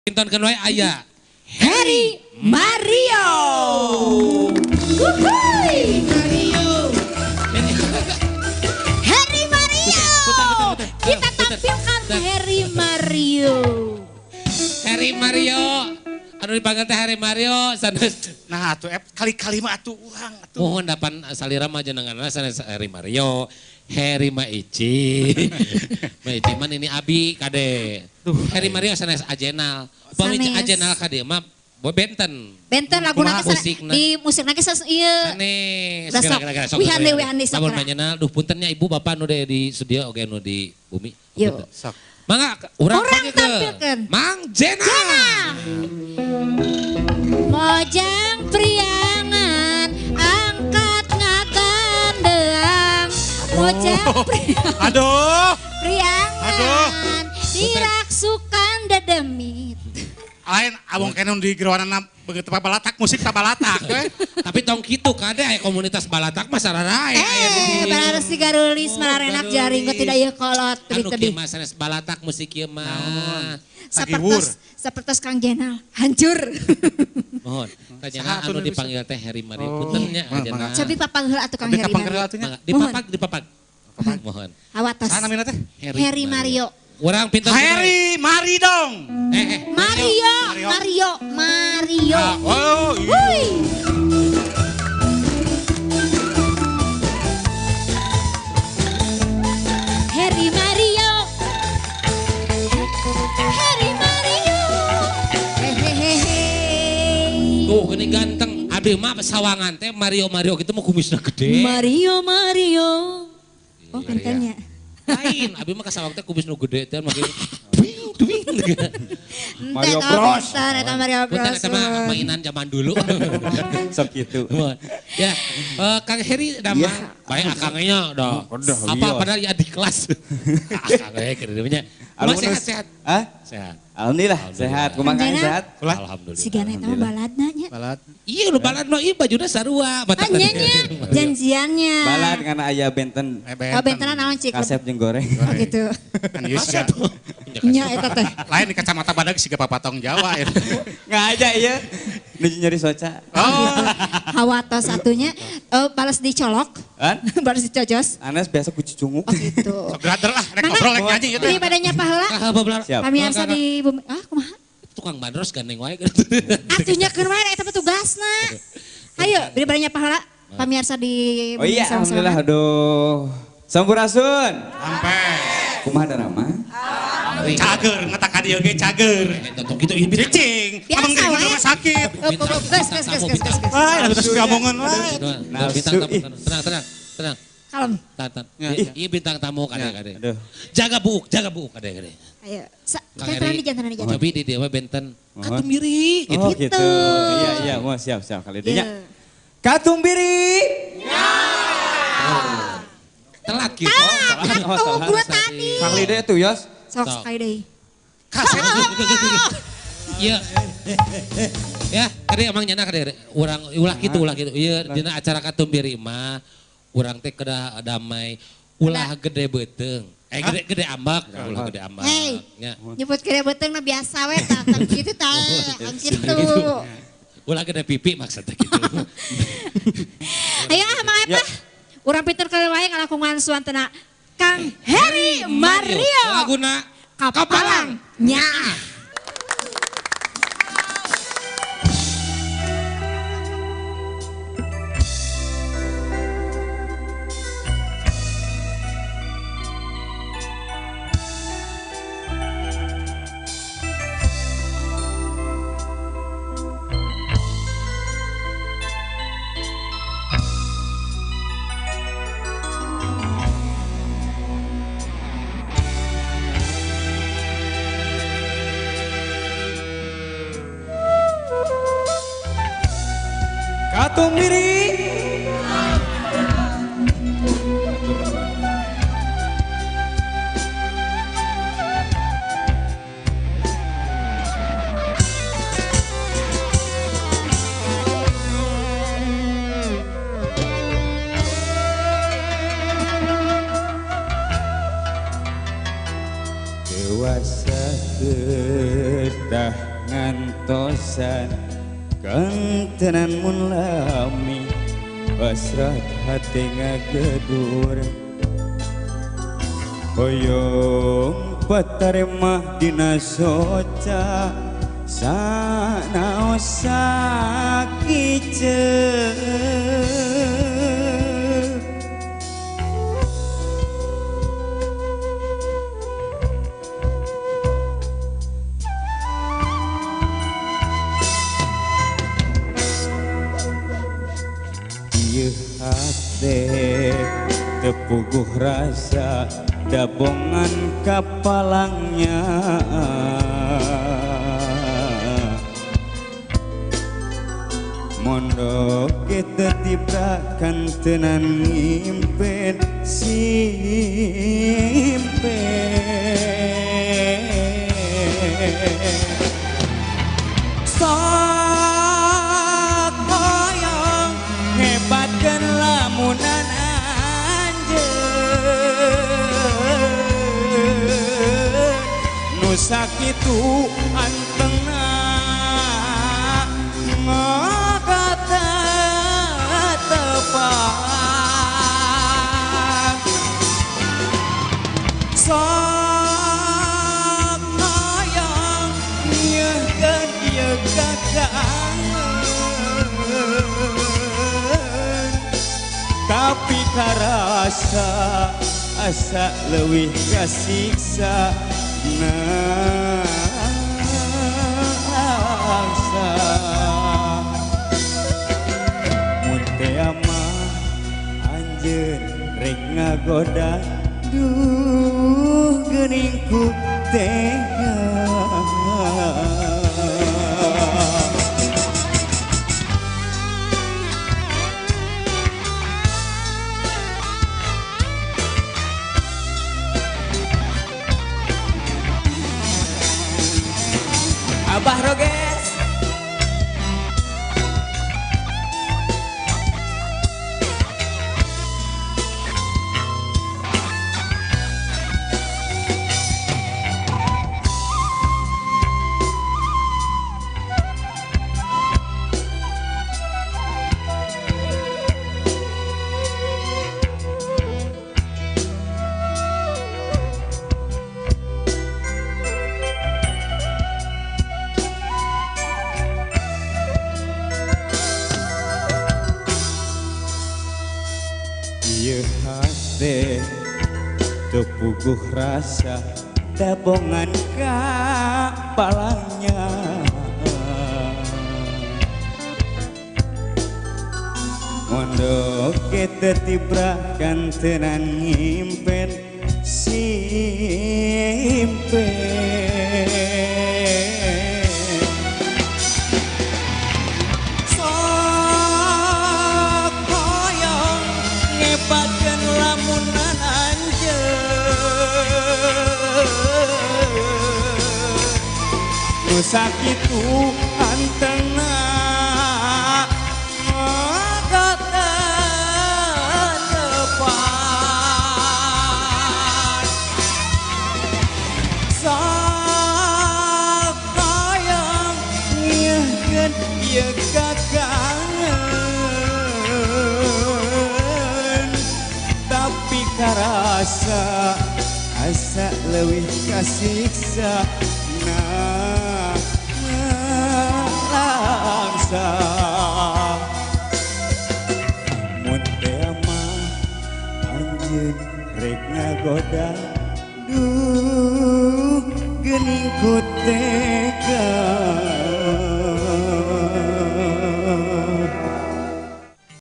Pintonkeun wae aya Heri Mario. Wuhui. Mario. Heri Mario. Kita tampilkan Heri Mario. Heri Mario. Anu dipanggil teh Heri Mario sanes. Nah atuh kali-kali mah atuh urang atuh. Mohon dapan salira mah jenenganna sanes Heri Mario. Heri Maici. Maici mah ini abi kade. Heri Mario sanes Ajenal. Pami Ajenal kade mah benten. Benten laguna ge di musikna ge ieu. Sanes. Wihan deui wihan deui sok. Lamun panjenengan duh puntennya ibu bapak nu di studio oge nu di bumi. Yuk. Sok. Mangga urang tampilkeun Mang Jenal. Mojang priangan angkat ngagandeang. Mojang priangan. Aduh. Priangan diraksukan dedemit. Lain abong kenon di gerowanana begitu balatak musik tabalatak we. Tapi tong kitu kade aya komunitas balatak mah sararae aya di dieu. Balaras digarulis mararenak jaring ge tidak ieu kolot anu kieu mah sanes balatak musik ieu mah. Sapertos sapertos Kang Jenal hancur. Mohon Kang Jenal anu dipanggil teh Heri Mario punten nya Jenal. Cobi papanggil atuh Kang Heri Mario. Dipapak dipapak. Mohon. Awatos. Saha namina teh? Heri Mario. Orang pintar Heri Mari dong. Mario, Mario, Mario. Oh, iya. Heri Mario. Heri Mario. Hehehe. Tuh gini ganteng. Abdi mah sawangan teh Mario Mario gitu mah kumisna gede. Mario Mario. Oh, pinternya. Lain, abi mah kasawang teh kumis nu gede teh makin duing duing. Mario Bros. Eta Mario Bros. Punten eta mah mainan zaman dulu. Sok kitu. Ya, Kang Heri da mah bae akangnya dah. Apa padahal ya di kelas. Akangnya kieu nya. Kumaha sehat-sehat? Hah? Sehat. Alhamdulillah sehat. Kumaha Kang sehat? Alhamdulillah. Sigana eta mah baladna nya. Balad. Iya nu balad mah ieu bajuna sarua. Nya janjiannya. Balad karena aya benten. Oh bentenan naon cik? Kasep jeung goreng. Oh gitu. Kan ieu siga. Nya eta teh. Lain di kacamata badag siga papatong Jawa ya. Ngaja ieu. Nuju nyeri soca. Oh. Hawatos atunya balas dicolok. Balas dicojos. Anes biasa ku cucunguk. Oh gitu. Sok grader lah rek ngobrol rek nyanyi ieu teh. Ini badanya paheula. Pamiarsa di bumi. Ah kumaha? Tukang bandros gandeng wae. Atunya keun wae eta mah tugasna. Ayo beri badanya paheula pamiarsa di bumi. Oh iya alhamdulillah aduh. Sampurasun. Sampai. Kumaha darama? Cager, ngetak ka dieu ge cager. Tong kitu ieu cicing. Ameng di rumah sakit. Geus geus geus geus. Wah, terus ngomongan wae. Bintang tamu tenang tenang tenang. Kalem. Tenang. Ieu bintang tamu kade-kade. Jaga buuk kade-kade. Ayo. Tenang di jantan di jantan. Cobi di dieu mah benten. Katumbiri gitu. Iya iya, mau siap siap kali dinya. Katumbiri. Telat gitu. Telat gua tadi. Kang Lide tuh Yos. Sok sekali deh. Kaset. Iya. Ya, tadi emang nyana kade urang ulah kitu ulah kitu. Ieu dina acara Katumbiri mah urang teh kedah damai, ulah gede beuteung. Gede gede ambak, ulah gede ambak. Hei, nyebut gede beuteung mah biasa we tah, kitu tah, kitu. Ulah gede pipi maksudnya gitu. Ayo ah Mang Epa. Urang pinter keun wae ngalakungan suantena Kang Heri Mario. Laguna Kapalang Nyaah. Ngantosan kantenan mun lami hasrat hati ngagedur hoyong pataremah dina soca sanaos sakice. Ieu hate tepuguh rasa dabongan kapalangnya mondok kita tibrakan tenan ngimpen simpen. Sok hoyong ngebatkeun lamunan anjeun nu sakitu antengna ngakata tepang. Sok hoyong nyeukeun ieu kakangen tapi karasa asa leuwih kasiksa nangsa. Mun teh mah anjeun rek ngagoda duh geuning ku tega. Abah Roges Ieu hate tepuguh rasa dabongan kapalangnya mondok kita tibrakan tenan ngimpen simpen. Sok hoyong ngebatkeun lamunan anjeun nu sakitu antengna ngakata tepang. Sok hoyong nyeukeun ieu kakangen tapi karasa asa leuwih kasiksa nangsa. Mun teh mah anjeun rek ngagoda duh geuning ku tega.